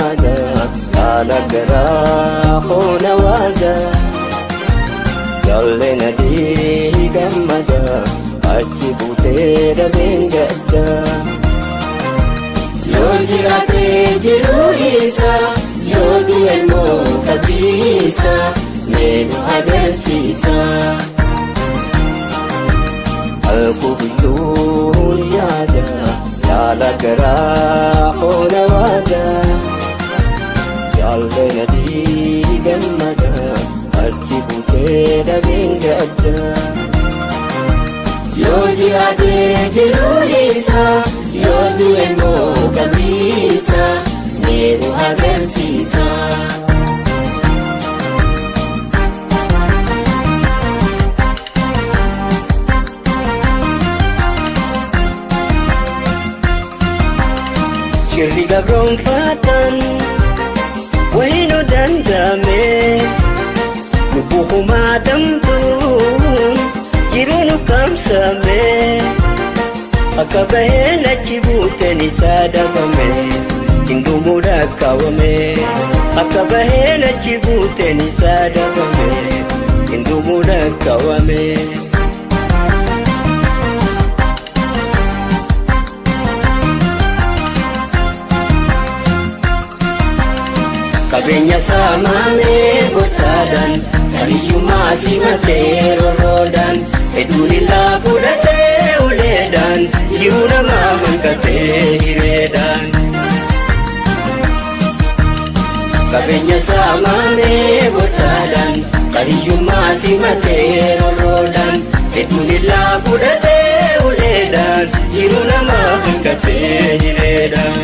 Yaada haala garaa hoona waada jaallee nadii gammada achi buutee dhabeen gadda. Yoo jiraate jiruu isaa yoo du'e immoo qabiisa mee nu agarsiisa. Alkubiyyuun yaada yaala garaa hoona waada jaallee nadii gammada achi buutee dhabeen gadda. Yoo jiraate jiruu isaa yoo du'e immoo qabiisa mee nu agarsiisa. Shirri gabroonfatan wayinuu danda'ame lubbuu kumaa damtuun jiruu nu kaamsame akka baheen achi buuteen isaa dhabame hindumuu lakkaawame akka baheen achi buuteen isaa dhabame hindumuu lakkaawame. Qabeenya saamamee gochaadhaan kamiyyummaa simatee rorroodhaan hedduun illaa fudhatee uleedhaan Jiruu namaa hanqatee hireedhaan. Qabeenya saamamee gochaadhaan kamiyyummaa simatee rorroodhaan hedduun illaa fudhatee uleedhaan Jiruu namaa hanqatee hireedhaan.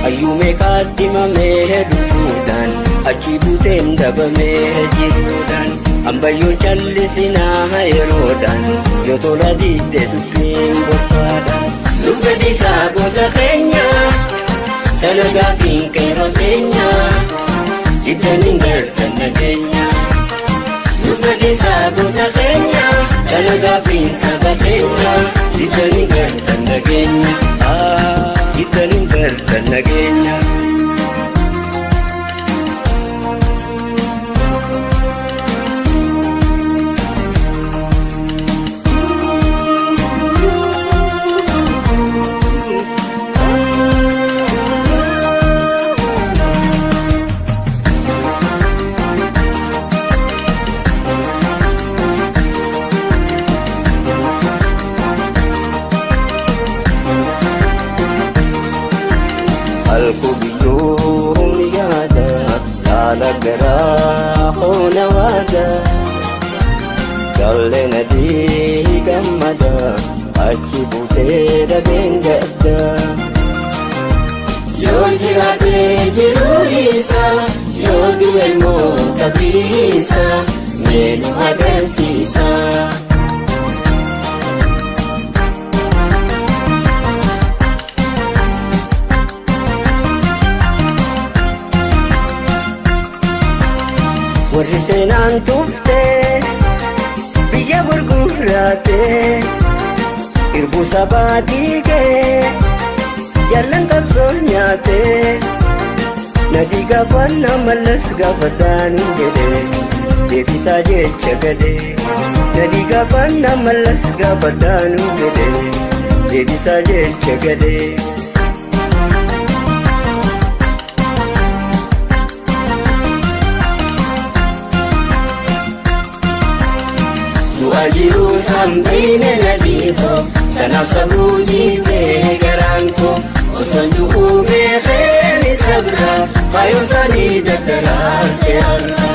Hayyuu meeqaatti mamee dhufuudhaan achi buuteen dhabamee jiruudhaan ambayyoon callisinaa yeroodhaan yoo tola diidde dubbiin gorfaadhaan. Nu gadhiisaa goota keenya sana gaaffiin qeerroo teenya diddaniin gartan nageenya. Nu gadhiisaa goota keenya sana gaaffiin saba keenya diddaniin gartan nageenya. Diddaniin gartan nageenya. Alkubiyyuun yaada haala garaa hoona waada jaallee nadii gammada achi buutee dhabeen gadda. Yoo jiraate jiruu isaa yoo du'e immoo qabiisa mee nu agarsiisa. Warri seenaan tuftee biyya gurguraatee irbuu sabaa diigee jaallan qabsoo nyaatee nadii gaafanna mallas gaafataan jedhee deebisaa jecha gadee nadii gaafanna mallas gaafataan jedhee deebisaa jecha gadee. Du'a jiruu sambiine nadiifoo sanaaf sabruu dhiibee garaan koo osoo du'uu beekee ni sabra faayoo isaanii daddaraarte har'a.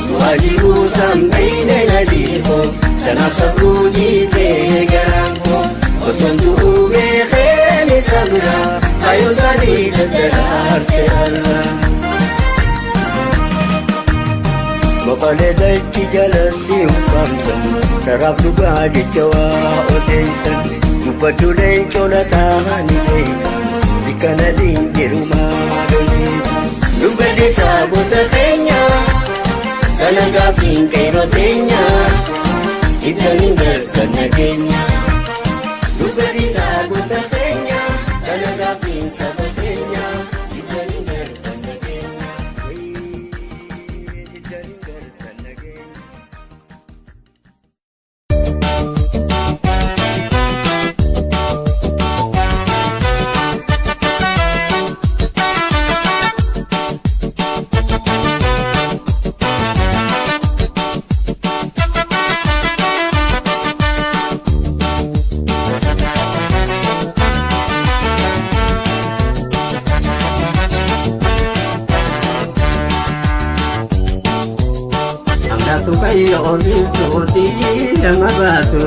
Du'a jiruu sambiine nadiifoo sanaaf sabruu dhiibee garaan koo osoo du'uu beekee ni sabra faayoo isaanii daddaraarte har'a. Maqaalee dachi jalatti ukkaamsan karaaf dhugaa jecha waa odeessan dubbadhu leencoo lataa ni beeka bikka nadiin jiru maadholiidha. Nu gadhiisaa goota keenya sana gaaffiin qeerroo teenya diddaniin gartan nageenya. Nu gadhiisaa. sukayyoo biiftuutii lama baatu.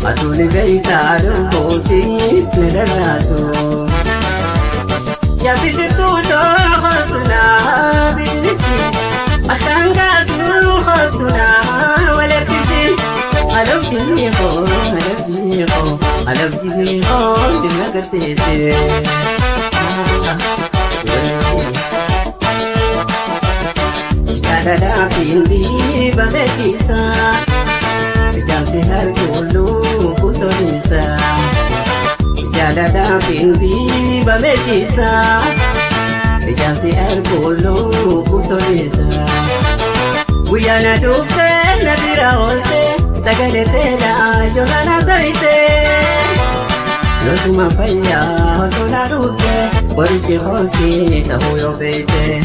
Atuuni beeytaa lubbuusiif ni dharraatu. Yaa biqiltuu tookotu naa billisi. Akkaan kaasuu kootu naa walakkisi. Alabjii koo alabjii koo alabjii koo dhimma agarsiise. Jaalalaa fi dhiibame keessa. Ijaarsi harkulluu kutoliisa. Jaalalaa fi dhiibame keessa. Ijaarsi harkulluu kutoliisa. Guyyaana dhuftee na bira ooltee sagalee teelaa yookaan haasawitee. Yoosuma fayyaa osoo na dhuftee qorichi hoosii ta'uu yoo beekte.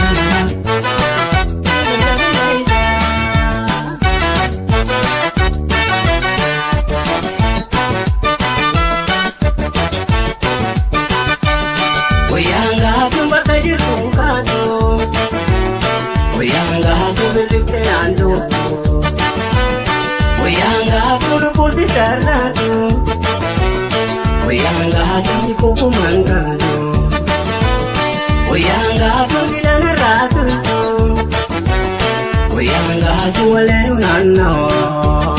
Guyyaan gaatu bakka jirtu kaatu. Guyyaan gaatu birritte naannoo. Guyyaan gaatu lubbuusi dharraatu. Guyyaan gaatu si kukumaan gaatu. Guyyaan gaatu dilaan raatu. Guyyaan gaatu waleeru naannoo.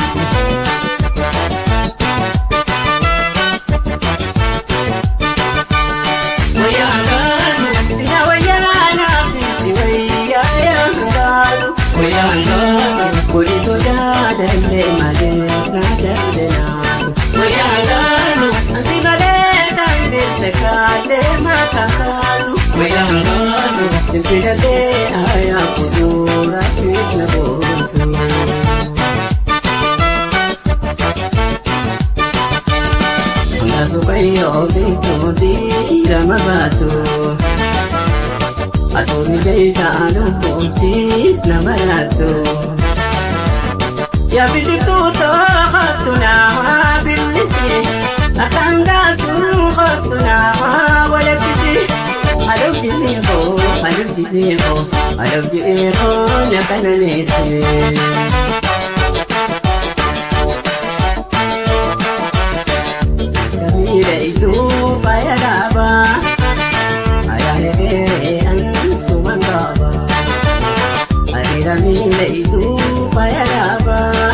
Guyyaan gaatu ina wayyaa naafisi wayyaa gaatu. Guyyaan gaatu kuli sodaadhallee malee naadhallee naatu. Guyyaan gaatu ansi malee taandeesse kaalee mataa kaatu. Guyyaan gaatu infiladhee ayaa kuduura fitna boosu. Sukayyoo biiftuutii lama baatu. Atuuni beeytaa lubbuusiif nama laattu. Yaa biqiltuu tookotu naa billisi. Akkaan gaasuu kootu naa walakkisi. Alabjii koo alabjii koo alabjii koo na kananeesse. Miira iddoo faaya dhaabaa. Ayyaana beeree ansumaan qaba. Hariira miila iddoo faaya dhaabaa.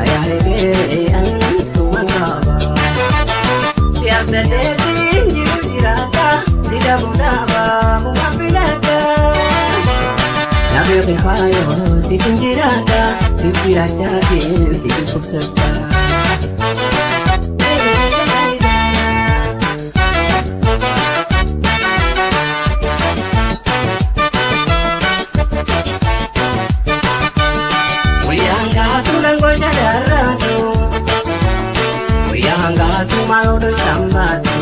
Ayyaana beeree ansumaan qaba. Siyaasa deetiin jiru jiraata. Si dhabu dhaabaa muka filata. Nabeeqi faayoo si kun jiraata. Si jiraachaatiin si dhukkubsata. Guyyaan gaatu langoo shadarraatu. Guyyaan gaatu maloodho shambaatu.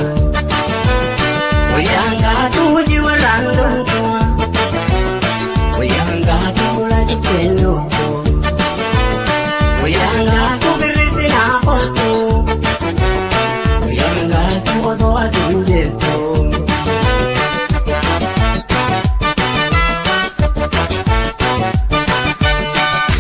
Guyyaan gaatu hojii warraan loltu. Guyyaan gaatu kula cuftee loltu. Guyyaan gaatu birrisi naa qoltu. Guyyaan gaatu otoo aduun jeeftu.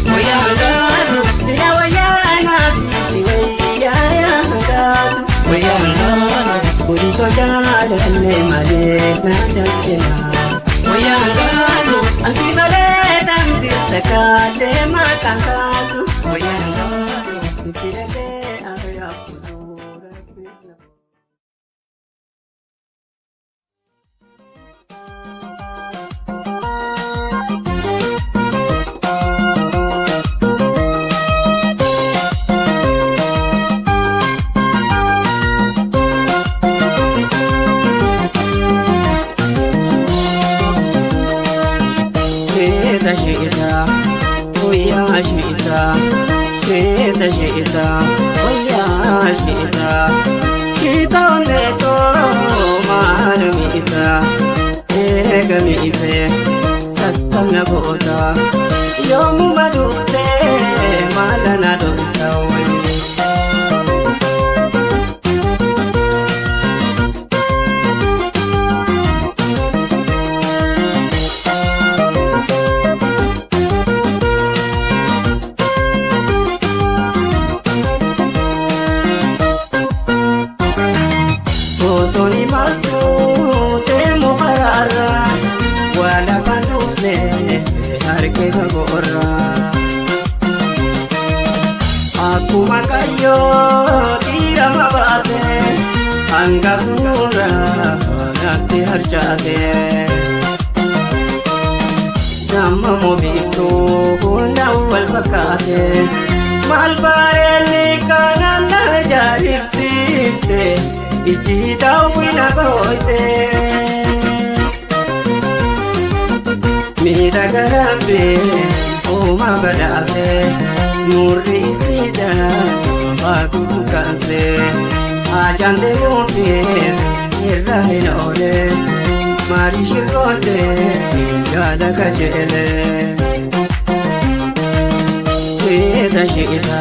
Guyyaan gaatu dina wayyaa naafisi wayyaa gaatu. Guyyaan gaatu kuli sojaalallee malee naadallee Guyyaan gaatu ansi malee tambirta kaalee mataan kaasu. Guyyaan gaatu infiladhee ariyaa kuduura. Sheeta sheeta guyyaa sheeta sheeta sheeta guyyaa sheeta sheeta onneetoo maal miita eega miite sattamna goota yoomuma dhuftee maala na dhufta wayii. Hangaasuura natti harcaate. Nama mobiiftuu hundaan wal fakkaate. Maal bareedni kanaan na ajaa'ibsiifte ijji daawwina goote. Miidhaga Rabbi uumaa badhaase nurri isiidha baatu bukaase. Ajaan deemuufi irra hin oole marii shirgoote jaala kajeele. Sheeta sheeta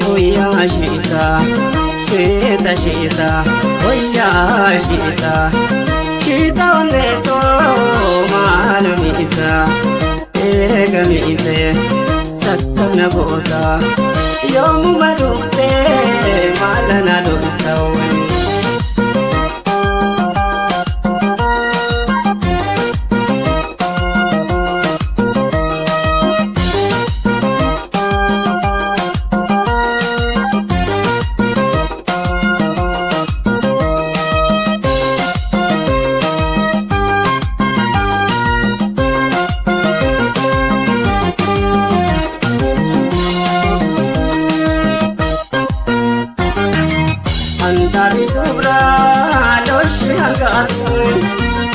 wayyaa sheeta sheeta sheeta wayyaa sheeta sheeta onneetoo maal miita eega miite sattamna goota yoomuma dhuftee maala na dhufta wayii. Antaari dubraa loshi hangaatu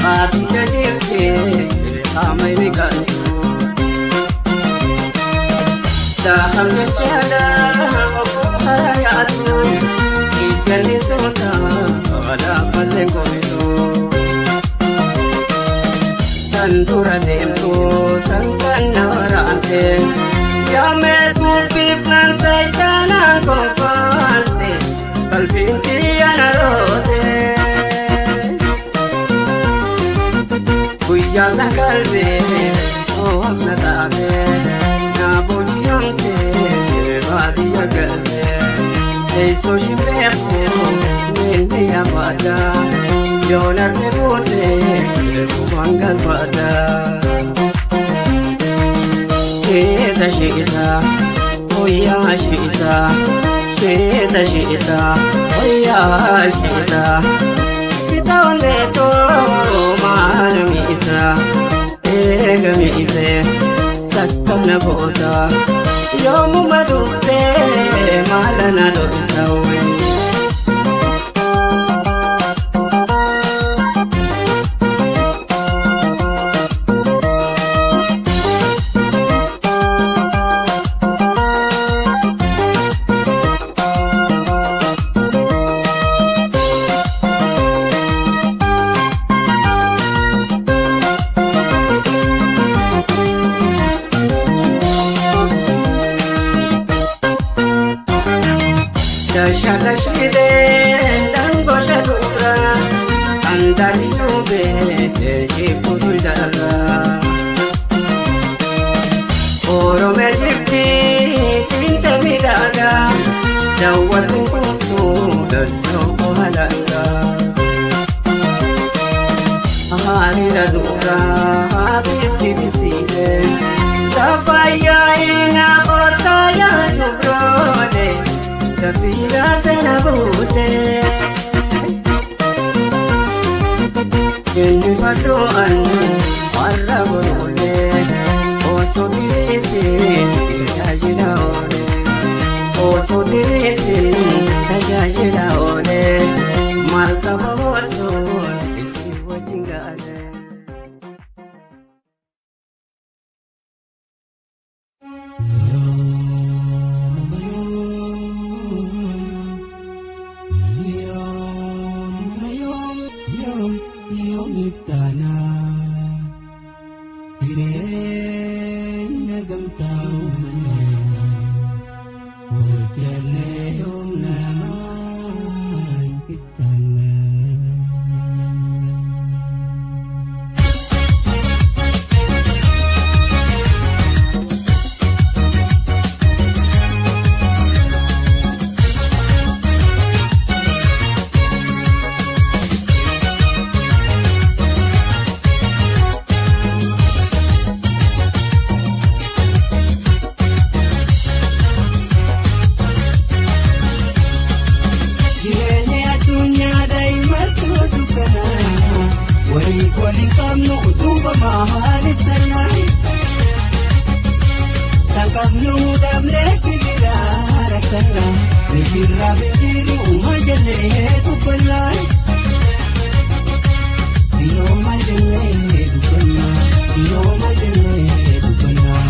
baatija jirti qaama inni qaltu. Daaham jechaadha okkoo hara yaatu ijjanni suuta walaafallee gomitu. San dura deemtu san kan na waraante yaamee tuubbiif nan seechaanaan konfaalte qalbiin kiyya na roote. Guyyaa san qalbii oo'amna taate na booji'amte baadiyyaa galte. Teessoo shimbeeku ninni yaabadha yoon arge booddee kumaan galfadha. Sheeta sheeta wayyaa sheeta sheeta sheeta wayyaa sheeta sheeta onneetoo maal miita eega miite sakkamna goota yoomuma dhuftee maala na dhufta wayii. Shashashidee dangosha dubra andaari dhubee jibbutu jala. Oromee jirti fiinte miidhagaa daawwatiin kuuftuu dandoo halanga. Hariira dubraa bisi bisiidee lafa yaa'ina kottaa yaa dubroolee. Dafila sena buute Inni fadhu annu warra boruule osoo diriirsi tajaajila oole osoo diriirsi tajaajila oole maal qaba osoo isin wajjin gaale. Walii waliin qabnu duuba maal ibsannaa? Kan qabnu dhabneetti biraa rakkanna. Mijirraa bijirri uumaa jennee dubbannaa. Yeroo maal jennee dubbannaa? Yeroo maal jennee dubbannaa?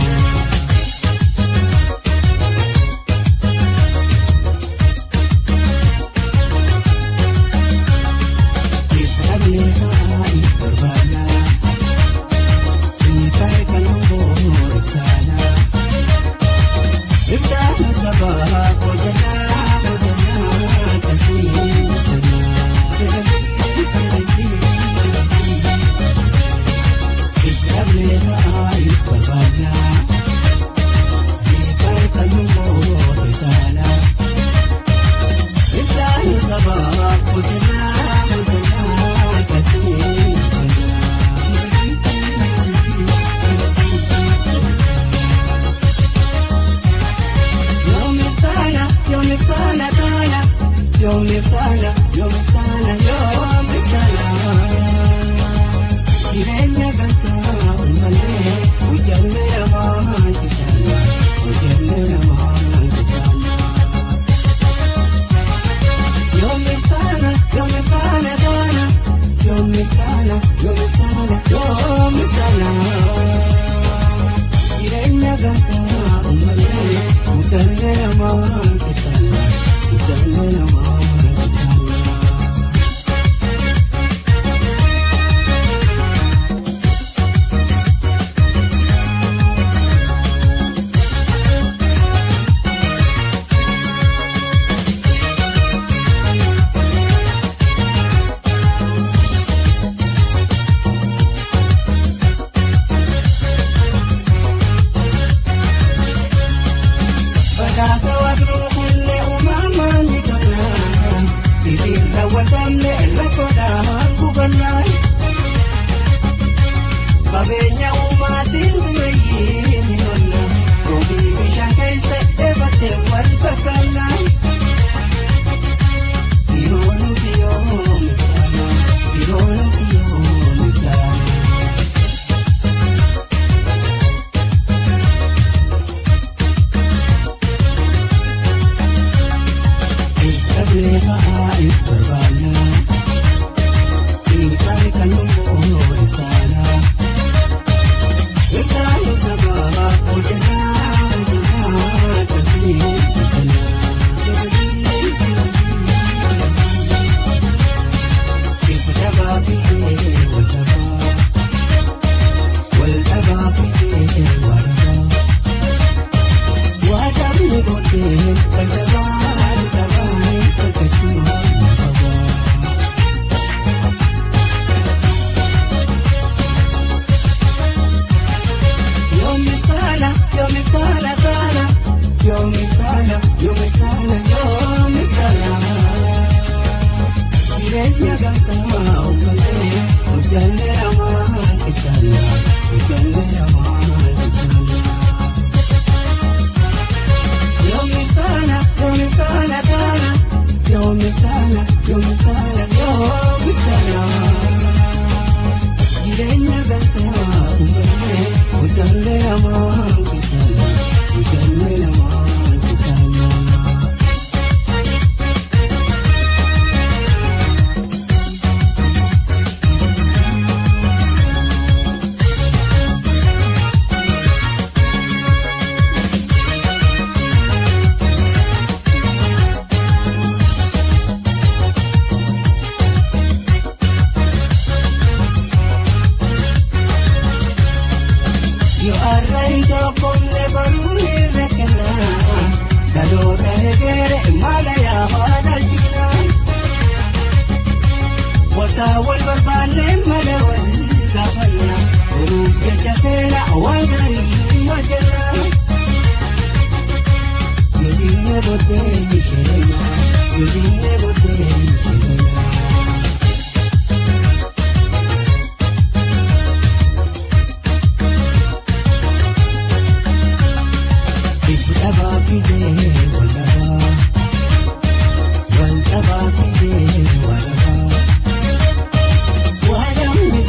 Ifadhabnee haa if barbaannaa. Ifa kan ibsaanaa. Iftaan sabaa hojjannaa hojjannaa akkasii hojjannaa. Ifadhabnee haa if barbaannaa. Ifa kan ibsaanaa. Iftaan sabaa hojjannaa hojjannaa akkasii hojjannaa. Yoom iftaana, yoom iftaana taana, yoom iftaana, yoom iftaana, yoom iftaana. Jireenya gamtaa uummanee hojjannee hamaan kitaana, hojjannee hamaan kitaana. Yoom iftaana, yoom iftaana taana, yoom iftaana, yoom iftaana, yoom iftaana. Jireenya gamtaa uummanee hojjannee hamaan kitaana, hojjannee hamaan kitaana. Badhaasa waaqnuu kenne uumamaan ni qabna. Bifirra waltamne rakkoodhaan gubannaa. Qabeenya uumaatiin dureeyyii ni honna. Roobii bishaan keessa dheebattee wal fakkaanna. Yeroo nuti yoom iftaana? Yeroo nuti yoom iftaana? Ifadhabnee haa if barbaanna. Ifa kan immoo iftaana. Iftaan sabaa hojjannaa hojjannaa akkasii hojjannaa. Ifadhabaa fidee wal dhabaa. Wal dhabaa fidee wal dhabaa. Waadamni gooteen wal dhabaa dhabaa tolfachuu qabaa. Yoom iftaana, yoom iftaana taana, yoom iftaana, yoom iftaana, yoom iftaana. Jireenya gamtaa uummanee hojjannee hamaan kitaana, hojjannee hamaan kitaana. Yoom iftaana, yoom iftaana taana, yoom iftaana, yoom iftaana, yoom iftaana. Jireenya gamtaa uummanee hojjannee hamaan kitaana, hojjannee hamaan kitaana. Yoo har'a hin tokkomne baruu ni rakkina. Dhaloota eegere maala yaa dhalchina. Wata wal barbaanne mala wal gaafanna. Boruuf jecha seenaa waan gaarii hojjenna. Yoo diinne booddee isheenna. Yoo diinne booddee isheenna. Ifadhabaa fidee wal dhabaa. Wal dhabaa fidee wal dhabaa. Waadamni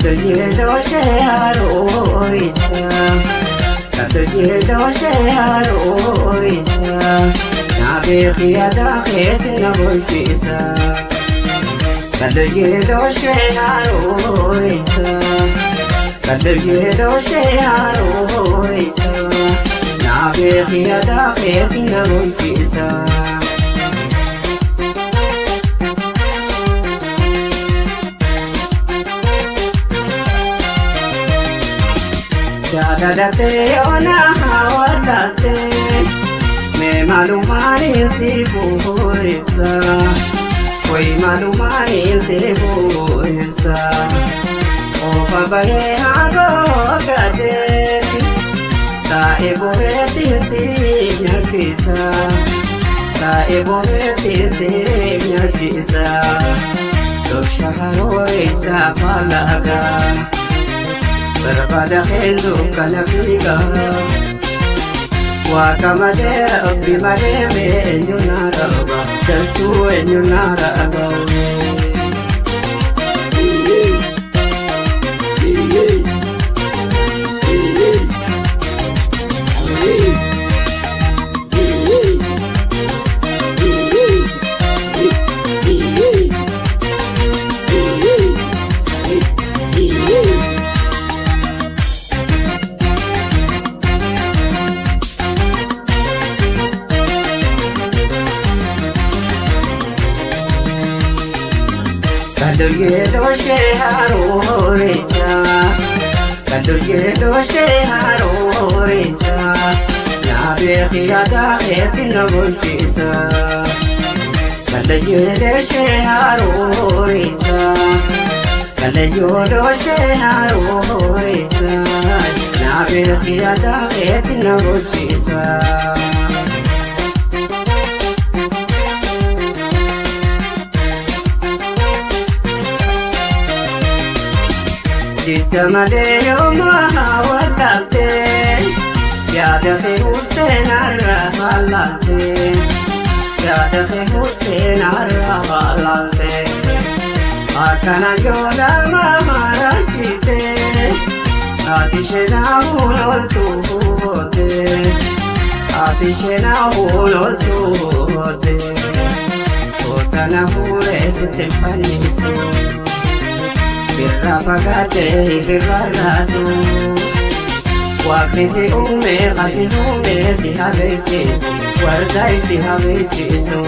Kalloyyee haroorisa, kalloyyee haroorisa, naabeeki aadaa keeti na bulchisa. Kalloyyee haroorisa, kalloyyee haroorisa, naabeeki aadaa keeti na bulchisa. Jaalalate yoona hawwatate, mee maalumaan si bu'uuribsa, wayi maalumaan si bu'uuribsa. Oofa bahee haadhoo gadeeti, taa'ee boreetti si nyaachisa, taa'ee boreetti si nyaachisa. Doksha harooressa faalagaa. Barbaada hedduu kana fiigaa Waaqa malee rabbi malee mee eenyu na raba dastuu eenyu na raba. Kalloyyee looshee harooressa, kalloyyee looshee harooressa, naabeeki aadaa keeti na bulchisa. Kalloyyee looshee harooressa, kalloyyee looshee harooressa, naabeeki aadaa keeti na bulchisa. Jidda malee yooma hawwatate, yaada kee Hussein arra halalte, yaada kee Hussein arra halalte. Akkana yoo lama marachite, ati ishee ooltu hoote, ati ishee ooltu hoote. Kootana fuudhee sitti fannisu. Birraa fagaatee birraa raasu. Waaqni si uume asi uume si habeessisu, wardaa si habeessisu.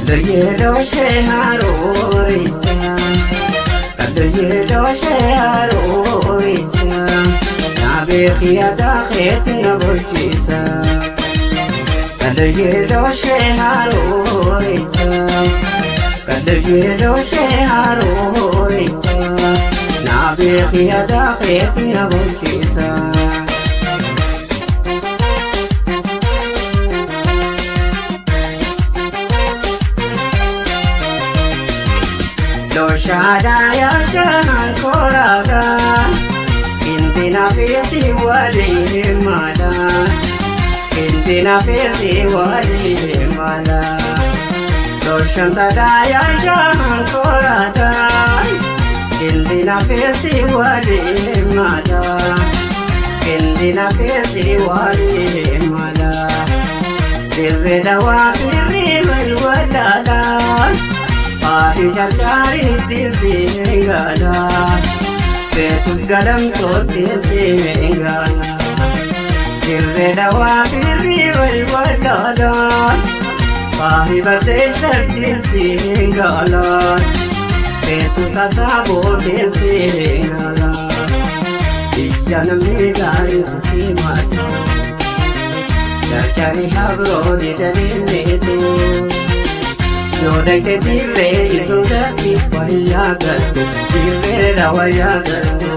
Kalloyyee looshee haroorisa, kalloyyee looshee haroorisa, naabeeki aadaa keeti na bulchisa. Kalloyyee looshee haroorisa, kalloyyee looshee haroorisa, naabeeki aadaa keeti na bulchisa. Looshaadhaa yaashaan koraadhaa, inti nafeesi waliin mala, inti nafeesi waliin mala. Looshaan tadaa yaashaan koraadhaa, inti nafeesi waliin mala, inti nafeesi waliin mala. Dirree dawaa firrii wal walaalaa. Faati jaljaariitti seengala, feetus galamsootti seengala. Dirree dawaa firrii wal walaalaa. Faahi barteessatti seengala, feetus asaabootti seengala. Biyya namni gaariin sisimatu, jarjari habroo didanii meetu. Yoo dhayte dirree iddoo gatti wayyaa galtu dirreedha wayyaa galtu.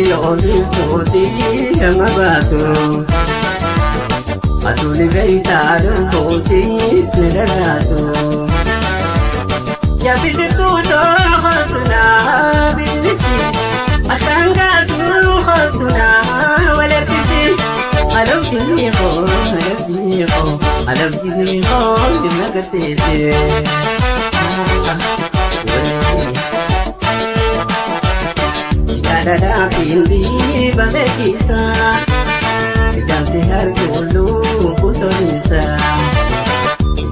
suqayyoo biiftuutii nama baatu. Atuuni beeytaa lubbuusiif ni dharraatu. Yaa biqiltuu too'atu naa billisi. Akkaan gaasuu kootu naa walakkisi. Alabdii koo alabdii koo alabdii koo na agarsiise. Jaalalaa fi dhiibame keessa ijaarsi harkuuluu kutoonisa.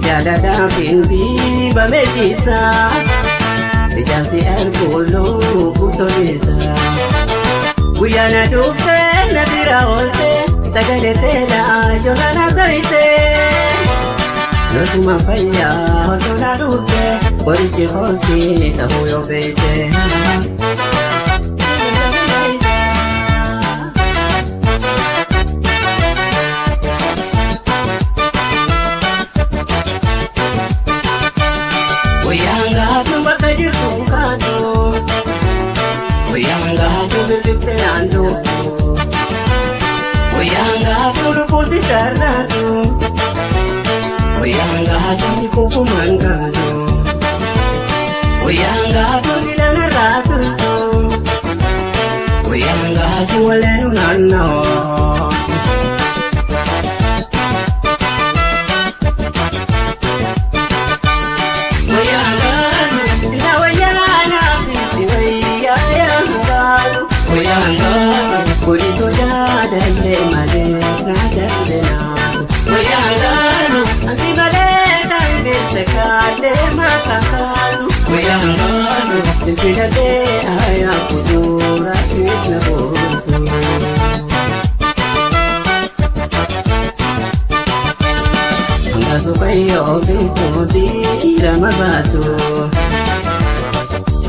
Jaalalaa fi dhiibame keessa ijaarsi harkuuluu kutoonisa. Guyyaana dhuftee na bira ooltee sagalee teelaa yoona soyitee. Yosuma fayyaa osoo na dhuftee qorichi hoosii ta'uu yoo beekte. Guyyaan gaatu bakka jirtu kaatu. Guyyaan gaatu birrifte naannoo. Guyyaan gaatu lubbuusi dharraatu. Guyyaan gaatu si kukumaan gaatu. Guyyaan gaatu dilan raatu. Guyyaan gaatu waleenu naannoo.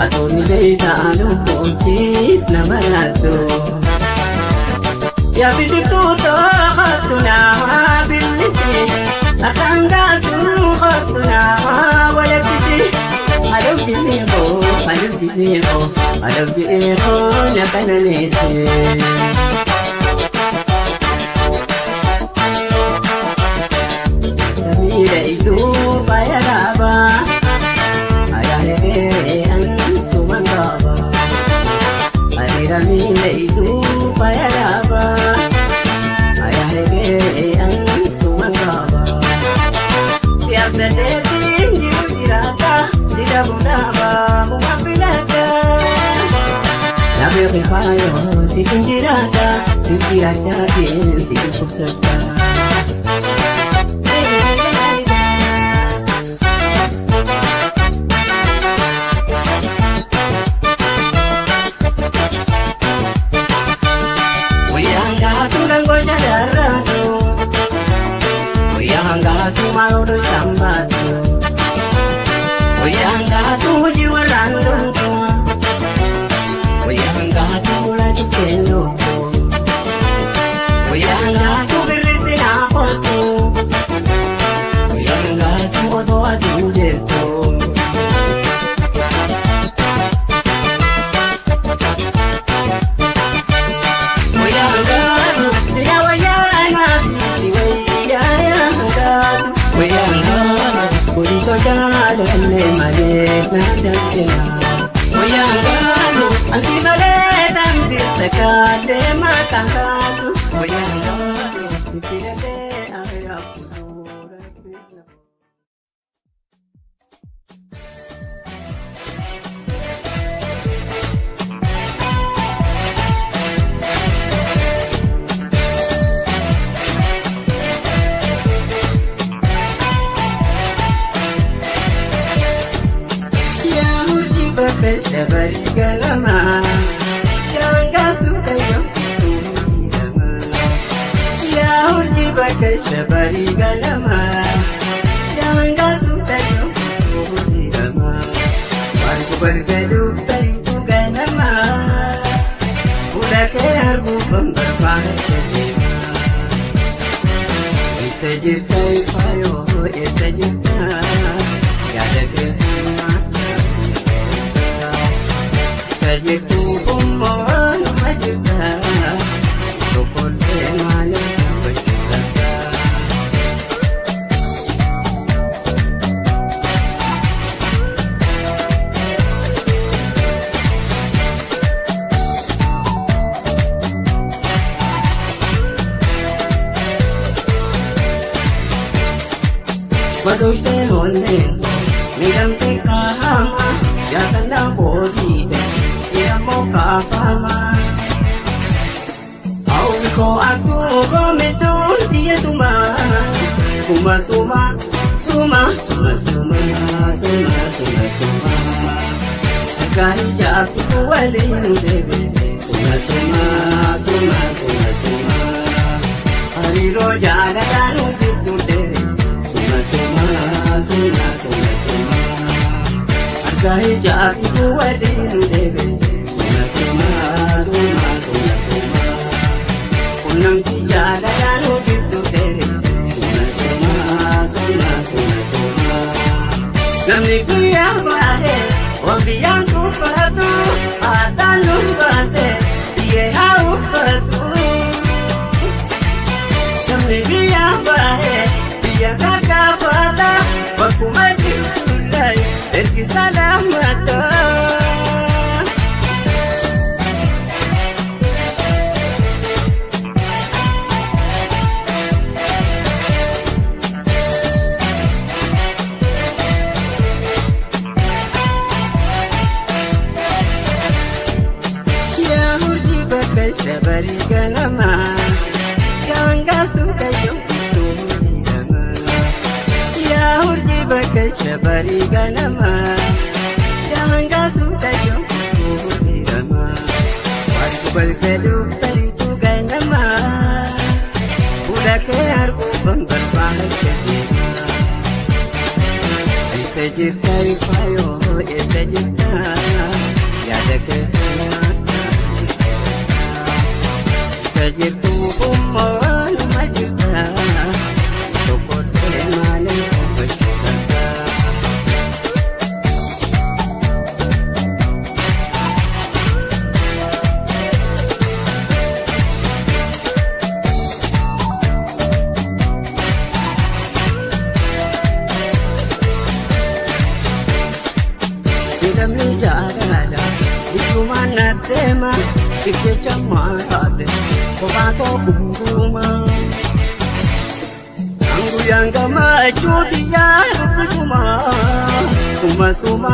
Atoonni beeytaa lubbuusiif nama laattu. Yaa biqiltuu too'atu naa billisi. Akkaan gaasuu kootu naa walakkisi. Alabdii koo alabdii koo alabdii koo na qananeesse. Miidha iddoo faaya dhaabaa. Ayyaanee an suman qaba. Areera miidha iddoo faaya dhaabaa. Ayyaanee an suman qaba. Siyaasni jiru jiraata si dhabu dhaaba muka filata. Nabeeku faayoo si kun jiraata si jiraachaatiin si dhukkubsata. Guyyaan gaatu dangoo shadarraatu. Guyyaan gaatu maaloo shambaatu. Guyyaan gaatu hojii warraan dhumtu. Guyyaan gaatu mul'atu kennu. Guyyaan gaatu birrisi naa kootu. Guyyaan gaatu otoo aduu deemtu. Guyyaan gaatu jira wayyaa naaf si wayyaa gaatu. Guyyaan gaatu Kuliko jaalallee malee na dandeenya. Guyyaan gaatu ansi malee tambirta kaatee mataan kaatu. Guyyaan gaatu filatee ayyaa fuuldura. Yaa hojii bakka dabarii galamaa. Daangaa suukayyoo Yaa hojii bakka dabarii galamaa. Daangaa suukayyoo Waan kubargaluu bari'uu ganamaa. Fuula kee arguuf barbaada deemaa. Eessa jirta faayoo eessa jirta yaada kee himaa. Eessa jirtu ummoo numa jirta. Onneen miidhamte qaama yaadannaa boodiite si'ammoo kaafama. Hawwi koo akkuu goomidduu xiyyeessuma suma suma suma suma suma suma suma suma. Akka ijaatu waliin deebise suma suma suma suma suma. Hariiroo jaalalaa nu gidduu dheeresse suma suma suma suma suma. Akka ijaatu waliin deebise suma suma suma suma suma. Qunnamti jaalalaa nu gidduu dheeresse suma suma suma suma suma. Namni guyyaa baay'ee waan biyyaan tuffatu aadaan nu baase biyyee haa uffatu. Namni biyya baay'ee biyya kakkaafata bakkuma jirtullee ergi salaamata. Yaa hojii bakka shabarii ganamaa gaangaa suukayyoo gidduu miidhamaa. Yaa hojii bakka shabarii ganamaa gaangaa suukayyoo gidduu miidhamaa. Wanti balbaluu bariituu ganamaa fuula kee arguufan barbaada deemaa. Eessa jirta ifaayoo eessa jirta yaada kee Eessa jirtu ummooluma jirta tokko deemaalee gochuu danda'a. Namni jaalala biyyumaan na deema jecha maale kophaa tokkuma. Guyyaan gammachuuti yaadutti suma suma suma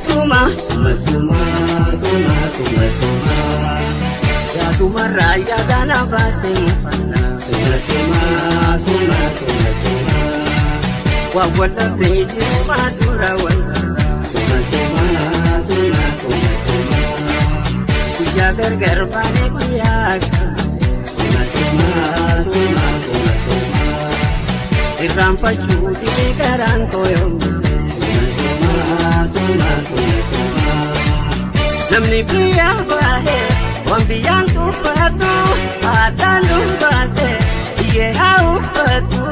suma suma suma suma suma suma. Yaadumarraa yaadana baasee mufanna suma suma suma suma suma. Waa wallabee jirumaa dura wallabaa suma suma suma suma suma. Guyyaa gargar baanee guyyaa kaane suma suma suma suma suma. Irraanfachuu didee garaan koo yoomile suma suma suma suma suma. Namni biyya baay'ee waan biyyaan tuffatu aadaan nu baase biyyee haa uffatu.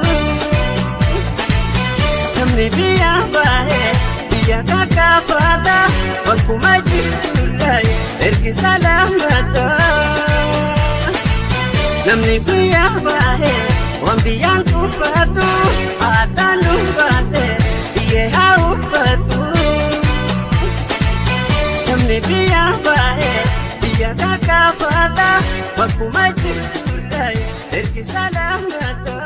Namni biyya baay'ee biyya kakkaafata bakkuma jirtullee ergi salaamata. Namni biyya baay'ee waan biyyaan tuffatu aadaan nu baase biyyee haa uffatu. Namni biyya baay'ee biyya kakkaafata bakkuma jirtullee ergi salaamata.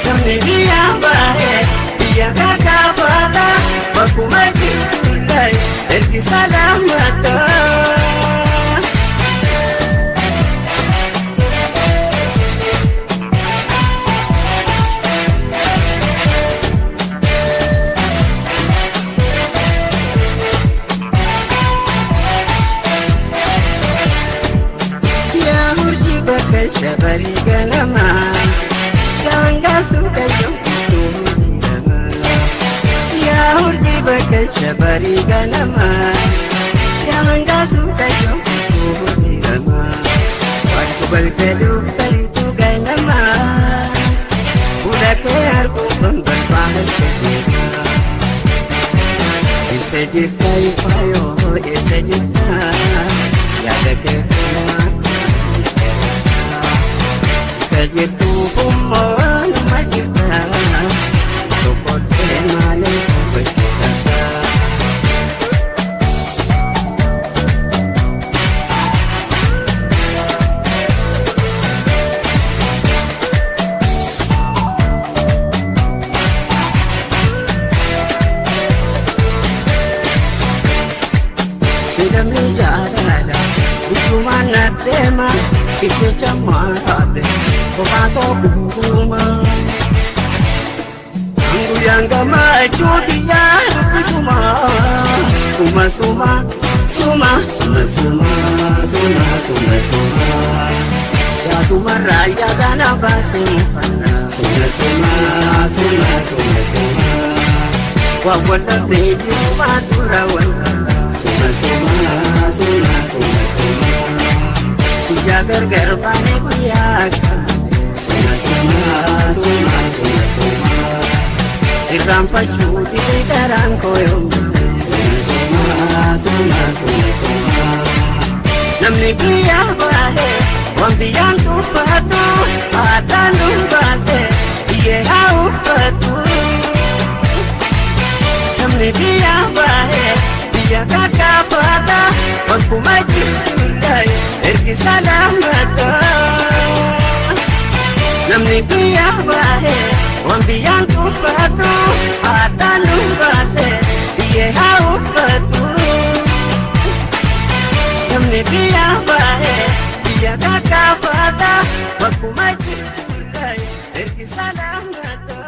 Namni biyya bahe biyya kakaafata bakkuma jirtu. Barii ganama yaangaa suutayyoo kuuhudhama wantu galgaluu galtuu ganama fuula kee arguufan barbaada deema. Eessa jirta ifaayoo eessa jirta yaada kee kanaa eessa jirtu hummoo nama jirta tokkollee maalee hojjeta. Namni jaalala Isumaan na deema Ibsicha maaraadhe Kophaa tokkuma. Guyyaan gammachuuti yaaddu suma suma suma suma suma suma suma suma. Yaadumarraa yaadana baasee mufanna suma suma suma suma suma. Waa wal'aanee jirumaa dura wal'aana suma suma suma suma suma. Guyyaa gargar baanee guyyaa kaane suma suma suma suma suma. Irraanfachuu didee garaan koo yoomuu suma suma suma suma suma. Namni biyyaa baay'ee waan biyyaan tuffatu aadaan nu baase biyyee haa uffatu. Namni biyyaa baay'ee biyya kakkaafata bakkuma jirtu ergi salaamata. Namni biyyaa baay'ee waan biyyaan tuffatu aadaan nu baase biyyee haa uffatu. Namni biyyaa baay'ee biyya kakkaafata bakkuma jirtu ergi salaamata.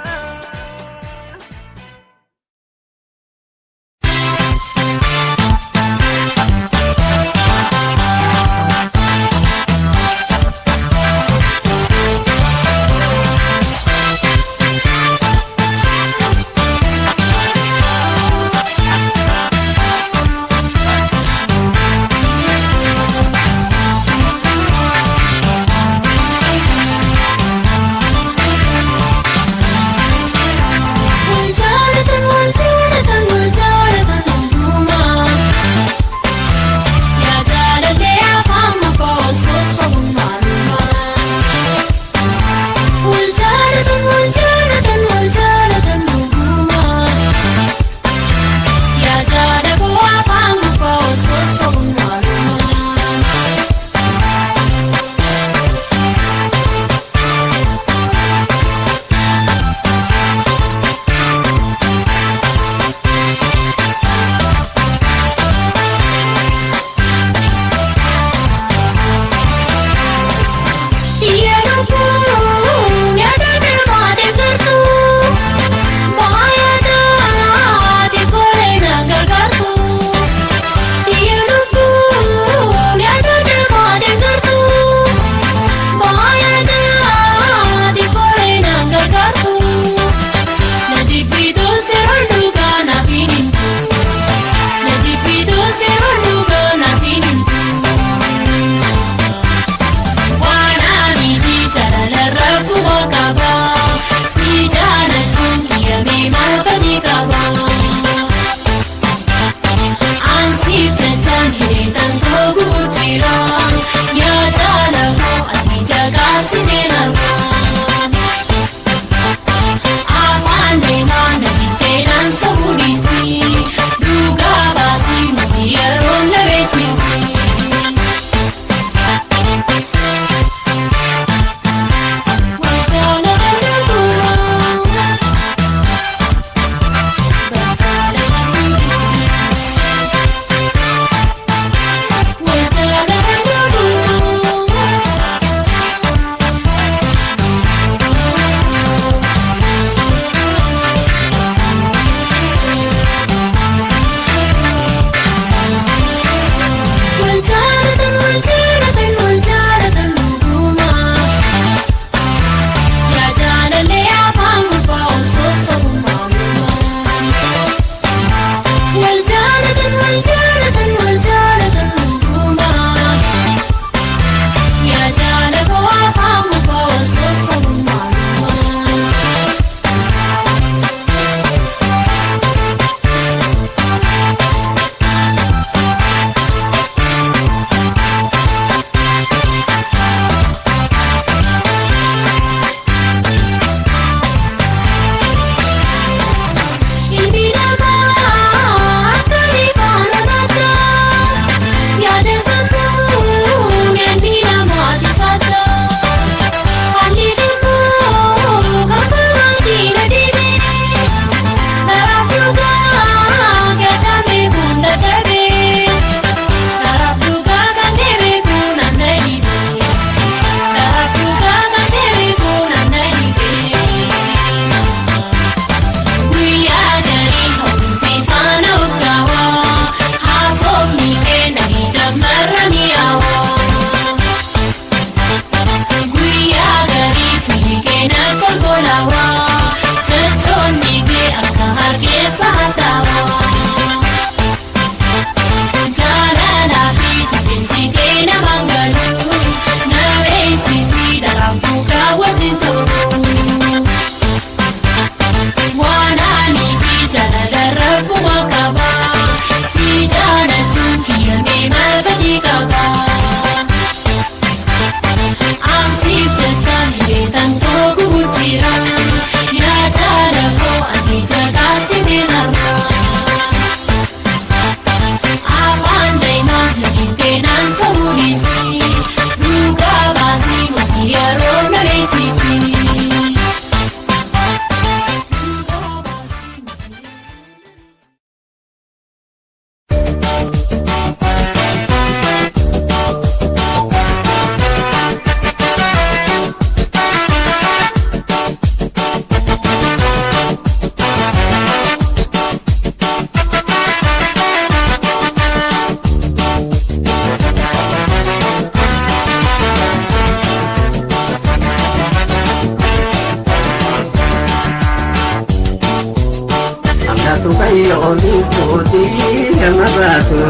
Nama baatu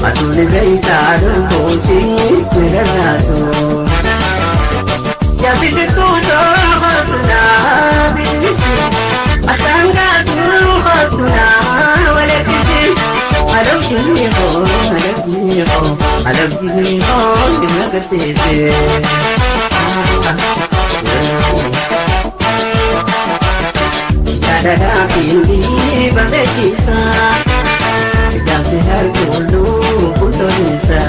Atuun zayitaa lubbuusi mirarraatu. Yaabbitti tuutoo naa bilisi Asangaasuu kootu naa walakkisi. Alabdii koo alabdii koo alabdii koo na agarsiise. Jaalalaa fi bareechisa ijaarsi harkulluu bultoonisa.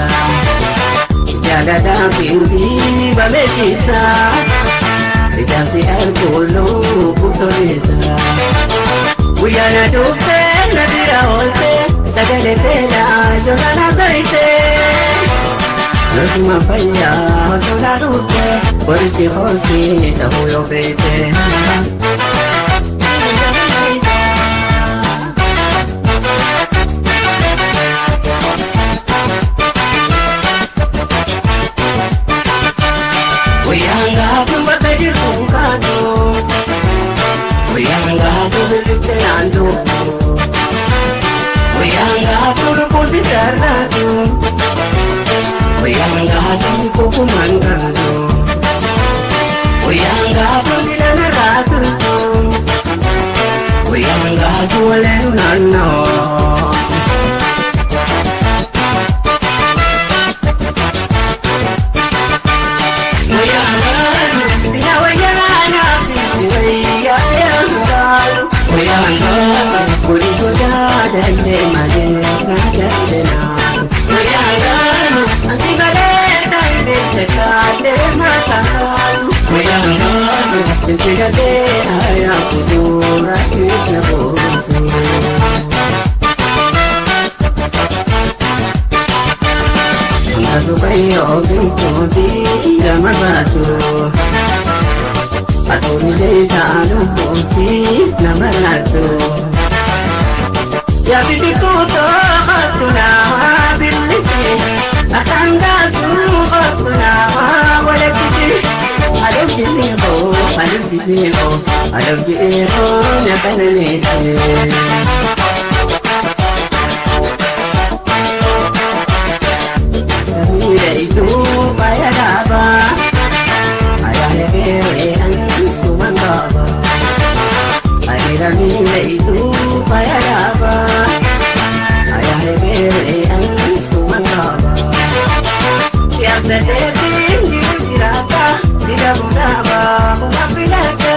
Jaalalaa fi bareechisa ijaarsi harkulluu bultoonisa. Guyyaana dhuftee na bira ooltee sagalee teelaa joolana zayitee. Nasuma fayyaa osoo na dhuftee qorichi hoosii ta'uu yoo beekte. Guyyaan gaatu bakka jirtu kaatu. Guyyaan gaatu birritte naantu. Guyyaan gaatu lubbuusi darraatu. Guyyaan gaatu si kukumaan gaatu. Guyyaan gaatu si lanarraa turtu. Guyyaan gaatu waleeru naannoo. Nama laatu. Yaabbitti tuutoo kootu naa bilisi Akangaasuu kootu naa walakkisi. Alabdii koo alabdii koo alabdii koo na qananiise. Miidhagduu faaya dhaabaa ayyaana beeree ansuman qaba. Areera miidhagduu faaya dhaabaa ayyaana beeree ansuman qaba. Yaabdateetiin jiru jiraata sida bunaaba buna filata.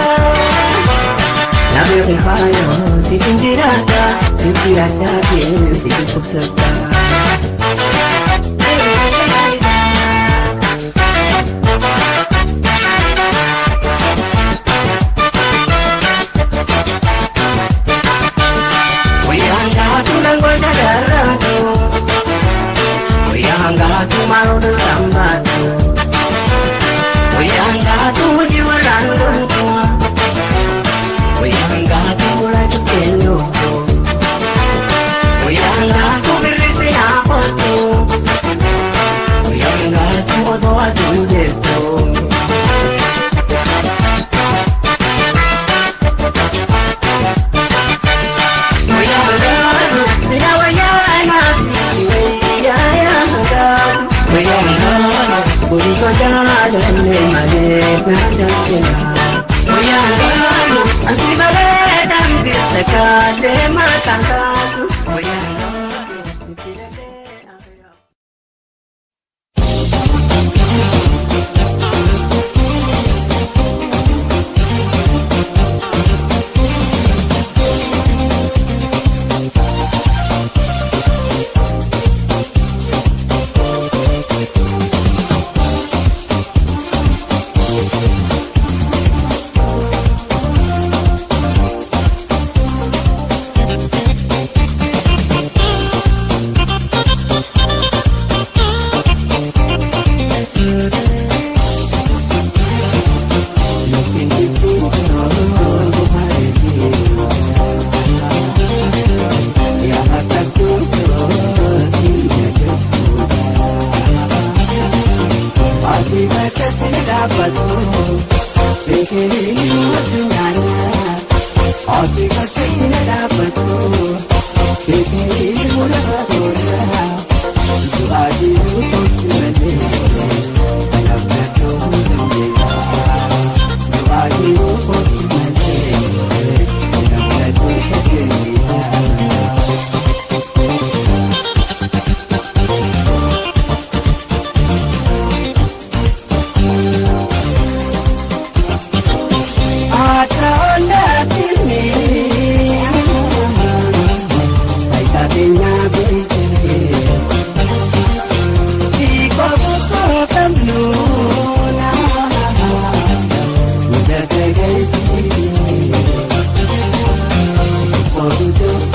Nabeeku faayoo sitin jiraata si jiraata si kubsata. Guyyaan gaatu langoota darraatu. Guyyaan gaatu maaloo sambaatu. Guyyaan gaatu hojii warraan loltu. Guyyaan gaatu muraatu kennu. Guyyaan gaatu birrisi naa qottu. Guyyaan gaatu otoo aduun jettu.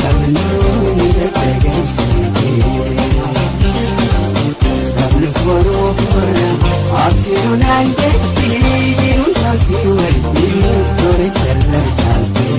Qabnu ni daddagamsite. Qabnus boruu horra abshiru naan jetti jiruun taasii walitti toore sarara caalte.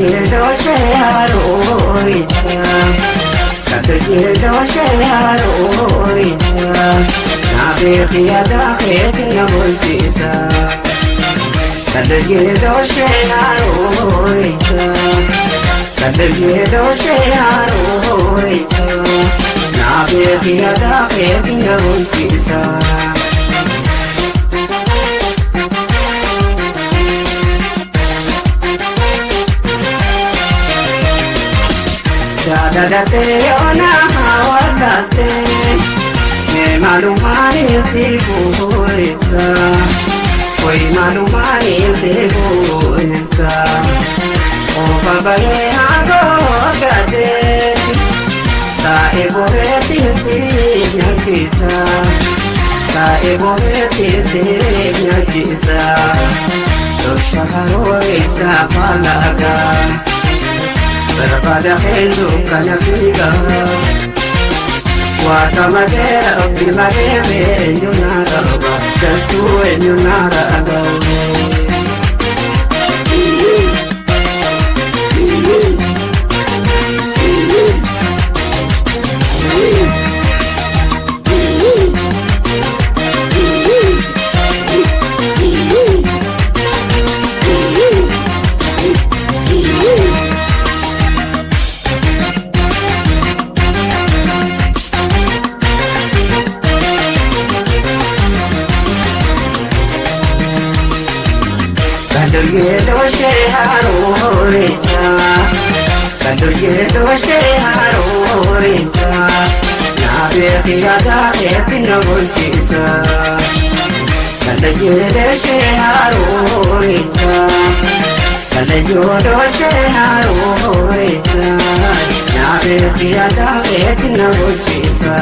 Kadalyedoshee haroorisa, kadalyedoshee haroorisa, naabeekiya daakeeti na bulchisa. Kadalyedoshee haroorisa, kadalyedoshee haroorisa, naabeekiya daakeeti na bulchisa. Jaalalate yoona hawwatate, maalumaan si bu'eessa, koi maalumaan si bu'eessa. Ofa bahee haangoo gadeeti, taa'ee boreetti si nyaachisa, taa'ee boreetti si nyaachisa. Tosha harooressa faalagaa. Barbaada hedduu kana fiiga. Waaqa malee rabbi malee eenyu na raba gastuu eenyu na raba. Kadalyedoshee harooressa, kadalyedoshee harooressa, naabeekiya daakeetti na bulchisa. Kadalyedoshee harooressa, kadalyedoshee harooressa, naabeekiya daakeetti na bulchisa.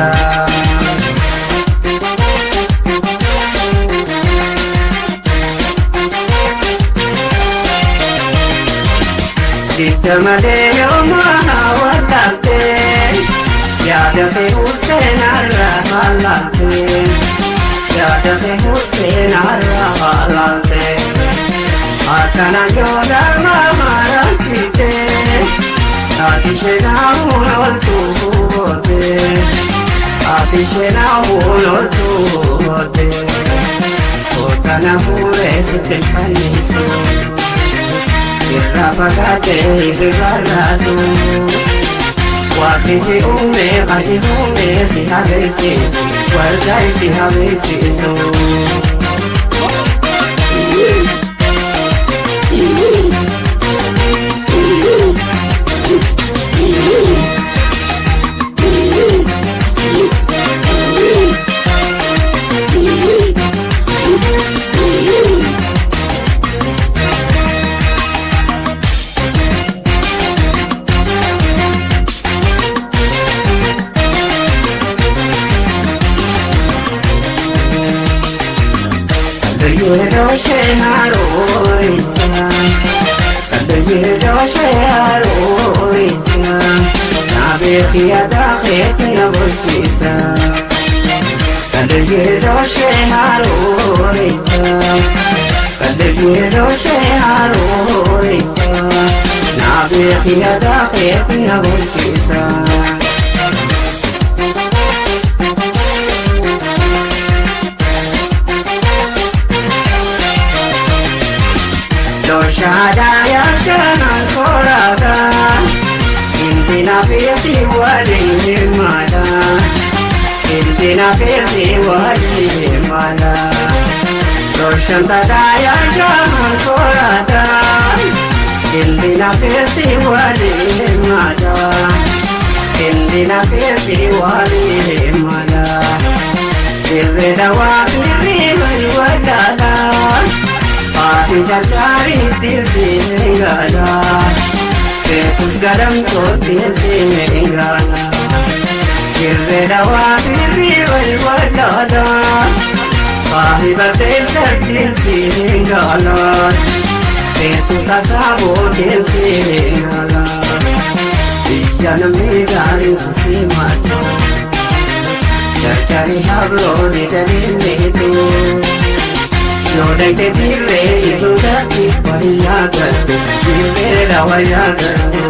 Sitta malee yooma hawwatate, yaada kee husseenarra haalate, yaada kee husseenarra haalate. Akkana yoo dharma maraachite, ati ishee oltu goote, ati ishee oltu goote. Kootana fuudhee sitti fannisu. Irraa fagaatee irraa raasu. Waaqni si uume asi uume si habeessisu, waldaa si habeessisu. Kadalyedoshee harooressa, kadalyedoshee harooressa, naabeekiya daakeetti na bulchisa. Kadalyedoshee harooressa, kadalyedoshee harooressa, naabeekiya daakeetti na bulchisa. Doshaada yaashanaan koraata, intina feesi waliin hirmaata, intina feesi waliin hirmaata. Doshantada yaashanaan koraata, intina feesi waliin hirmaata, intina feesi waliin hirmaata. Dirree dawaa firrii wal wadaadha. Haati jarjaarii tirtiin gaala, beekus gadamtoo tirtiin gaala. Dirree dawaa firrii wal wadaadha. Saahiba teessa tirtiin gaala, beekus asaaboo tirtiin gaala. Biyya namni gaariin sisimaatu, jarjaarii habroo didanii miitu. Yoo dhayite dirree ituudhaatti wayyaa galtu dirreedha wayyaa galtu.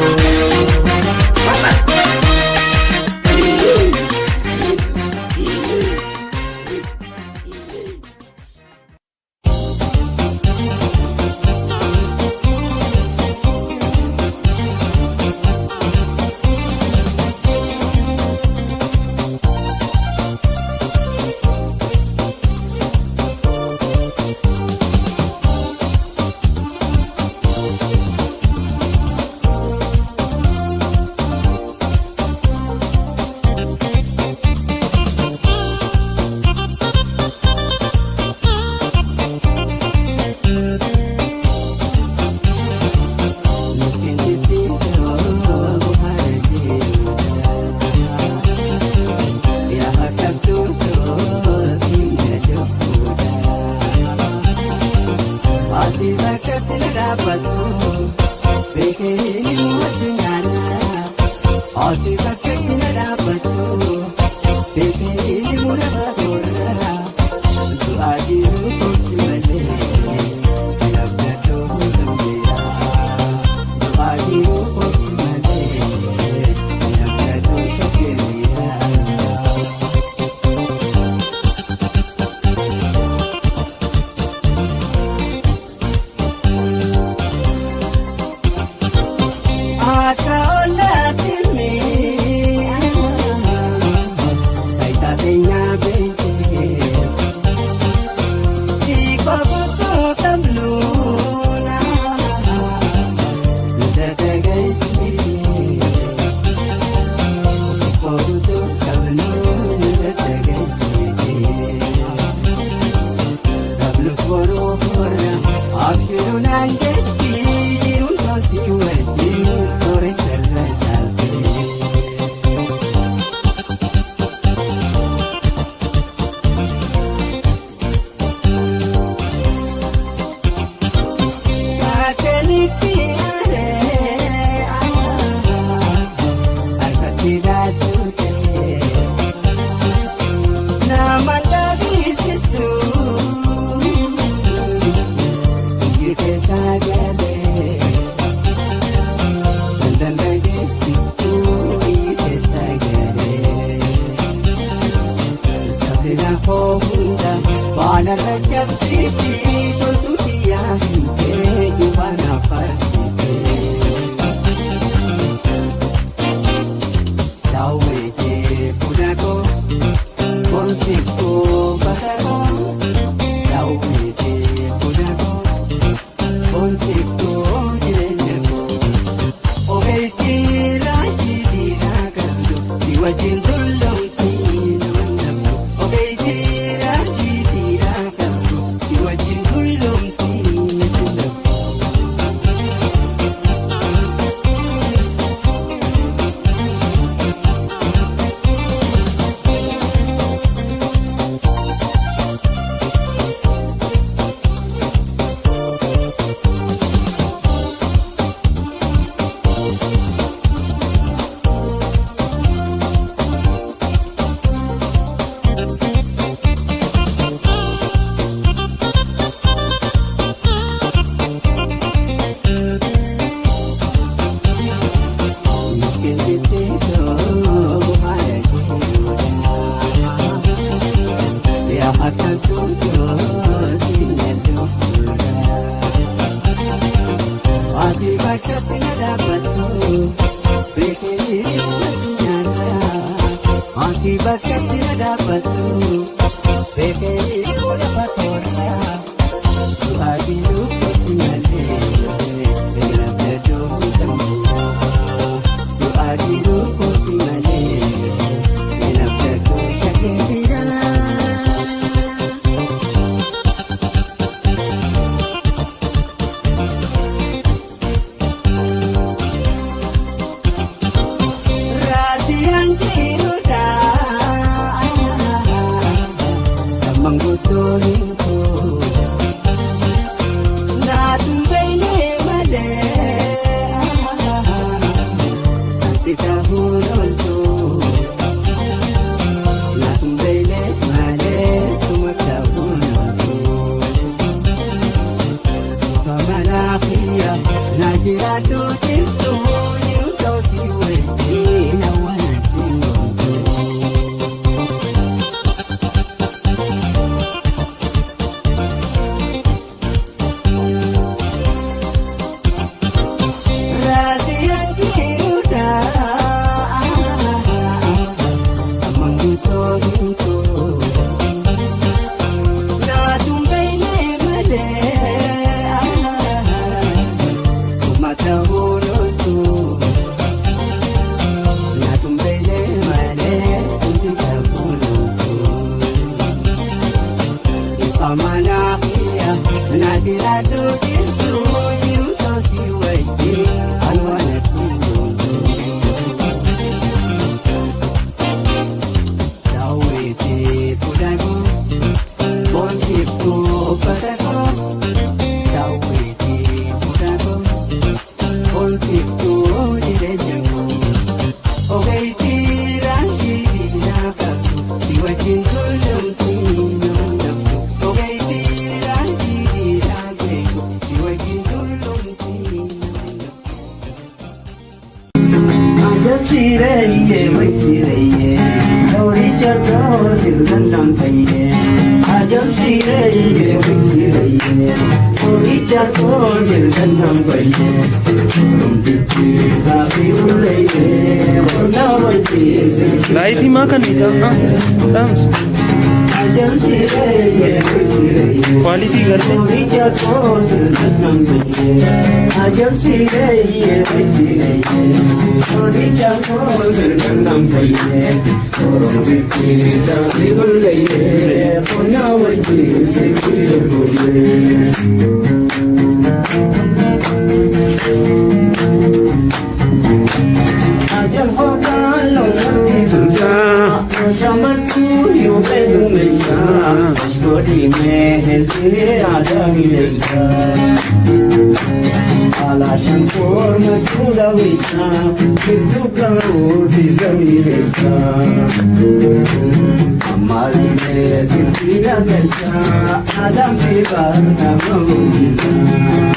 Laayitii maa kan dhiitaa? Dhaamsa. Kwaalitii gartee.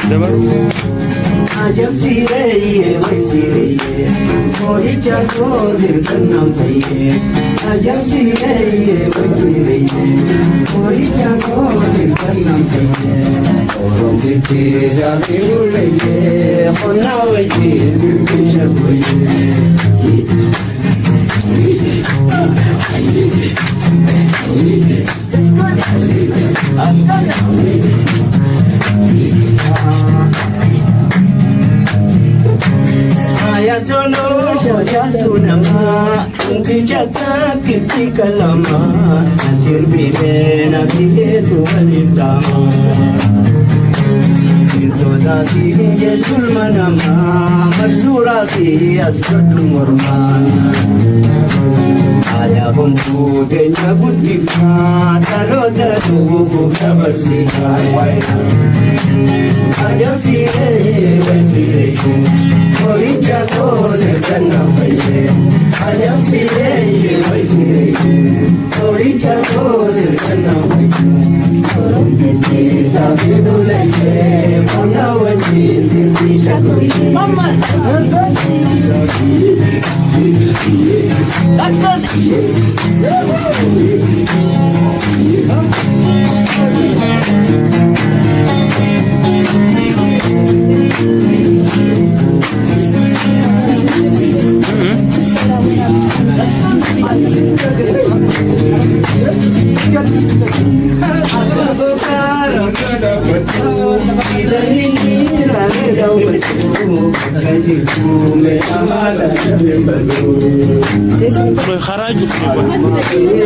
Dabaru. Karaa jiru.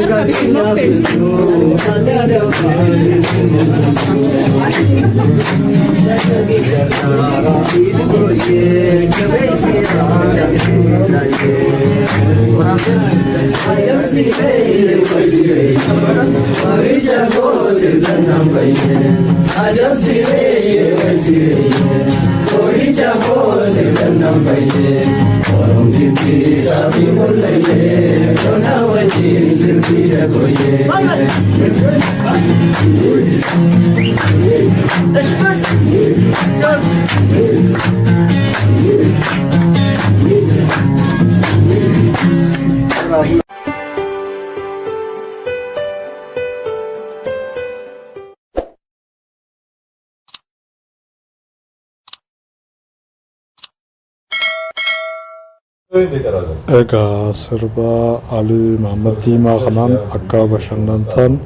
Egaa sirba Alii Mahammad Diimaa kanaan akka bashannantan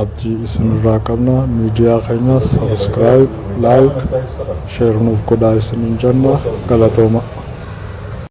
abdii isinirraa qabna. Miidiyaa keenya subscribe, like, share nuuf godhaa isiniin jenna. Galatooma.